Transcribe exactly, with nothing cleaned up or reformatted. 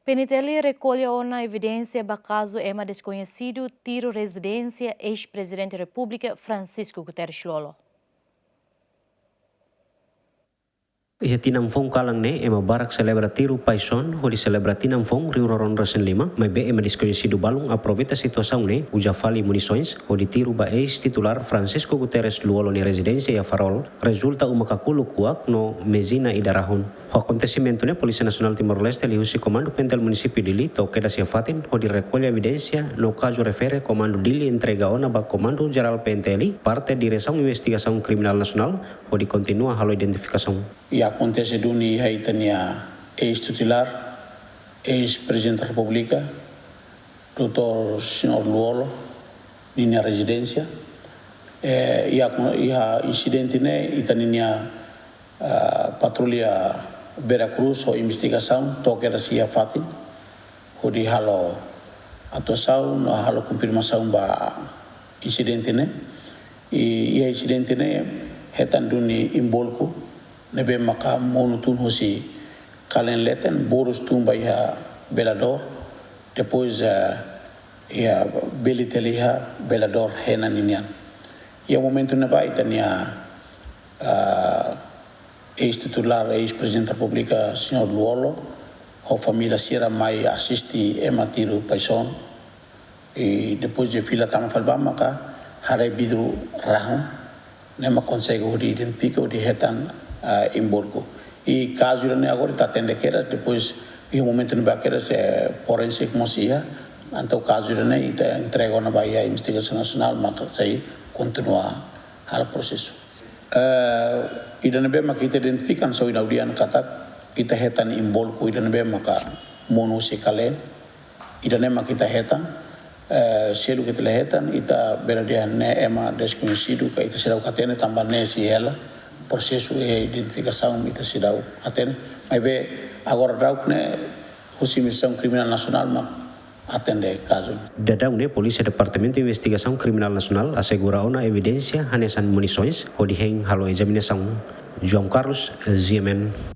P N T L rekolla ona evidénsia ba kazu ema deskoñesidu tiru rezidénsia eis-Prezidente Repúblika Francisco Guterres Lú-Olo. Iha tinan foun kalan ne'e, ema barak selebra tiru paixaun hodi selebra tinan foun rihun rua ruanulu resin lima, maibé ema deskoñesidu balun aproveita situasaun ne'e, uza fali munisoens hodi tiru ba eis-titulár Francisco Guterres Lú-Olo nia rezidénsia iha Farol, rezulta uma kakuluk kuak no mezina ida rahun. Ho akontesimentu ne'e, Polísia Nasionál Timor-Leste liuhusi Komandu P N T L Munisípiu Dili to'o kedas iha fatin hodi rekolla evidénsia no kazu refere Komandu Dili entrega ona ba Komandu Jerál P N T L, parte Diresaun Investigasaun Kriminál Nasionál, hodi kontinua halo identifikasaun. I akontese duni iha ita-nia eis-titulár, eis-Prezidente Repúblika, doutór Señór Lú-Olo, ninia rezidénsia. Eh, iha, iha insidente ne'e, ita ninia, ah, patrulla Vera Cruz ho investigasaun to'o kedas iha fatin hodi halo atuasaun no halo konfirmasaun ba insidente ne'e. I, iha insidente ne'e hetan duni invólvuku ne'ebé maka monu tun husi kalen leten, borus tun ba iha veladór, depois, eh, iha bele teli iha veladór hena ninian. Iha momentu ne'ebá ita-nia, ah, eis-titulár, eis-Prezidente Repúblika, Señór Lú-Olo, ho família sira mai asiste ema tiru paixaun. I depois de fila tama fali ba maka haree vidru rahun, ne'e mak konsege hodi identifika hodi hetan, ah, invólvuku. I kazu ida-ne'e agora ita atende kedas, depois iha momentu ne'ebá kedas, eh, forensik mós iha, entaun kazu ida-ne'e ita entrega ona ba iha investigasaun nasionál maka sei kontinua halo prosesu. Eh, ida ne'ebé maka ita identifika hanesan ohin ha'u dehan katak ita hetan invólvuku ida ne'ebé maka monu husi kalen, ida-ne'e maka ita hetan, eh, seluk ita la hetan, ita bele dehan ne'e ema deskoñesidu ka ita seidauk hatene tanba ne'e sei hela prosesu iha identifikasaun ita seidauk hatene. Maibé agora daudaun ne'e husi Investigasaun Kriminál Nasionál mak atende kazu. Daudaun ne'e Polísia Departamentu Investigasaun Kriminál Nasionál asegura ona evidénsia hanesan munisoens hodi hein halo ezaminasaun. João Carlos, G M N.